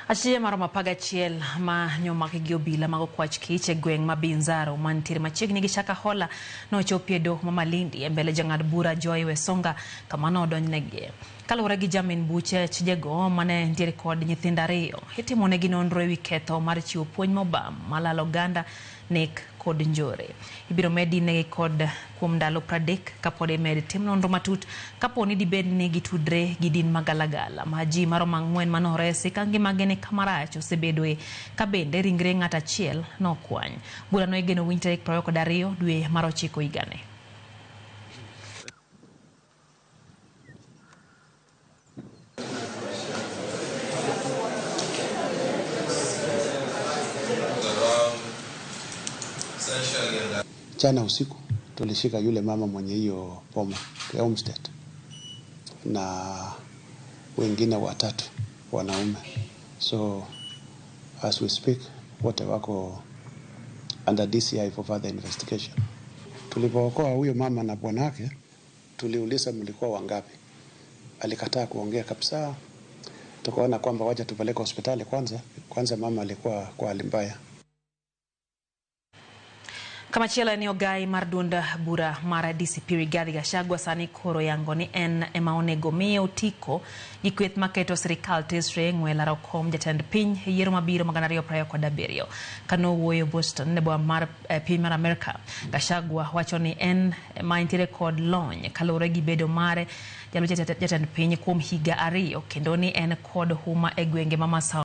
Achije maromo 11 ma nyomaki gi obila mag okwach kich e gweng' ma Binzaro mantiere machiegni gi Shakahola nochopi e doho ma Malindi e mbele jang'ad bura Joy Wesonga kama nodonjnegie. Kaluwore gi jamin buche achijego mane nitiere kod nyithindo ariyo, itimonegi nonro ewi ketho mar chiwo puonj mobam malalo oganda, nek kod njore. Ibiro med inegi kod kuom ndalo 30 kapod imed tim nonro matut kapo ni dibed ni gitudre gi din magalagala ma ji maromo 4 manoresi ka ngimagi ni kamarach osebedoe ka bende ringre ng'at achiel nokwany. Burano igeno winj tarik 22 dwe mar 9 higani. Jana usiku tulishika yule mama mwenye hiyo boma ya homestead na wengine watatu wanaume. So as we speak wote wako under DCI for further investigation. Tulipookoa huyo mama na bwanake, tuliuliza mlikuwa wangapi? Alikataa kuongea kabisa. Tukaona kwamba wacha tupeleke hospitali kwanza. Kwanza mama alikuwa kwa hali mbaya. Kamachielo en ogai mar duond bura mar DCP Rigathi Gachagua sani koro yango ni en ema onego miye otiko gi kweth maketo sirikal tesre e ng'we laro kom jatend piny e yiero mabiro mag 2027. Kanowuoyo Boston e boma mar piny mar Amerka, Gachagua wacho ni en ema entiere kod lony kaluwore gi bedo mare jalup jatend piny kuom higa 2 kendo ni en kod huma e gwenge ma Masawa.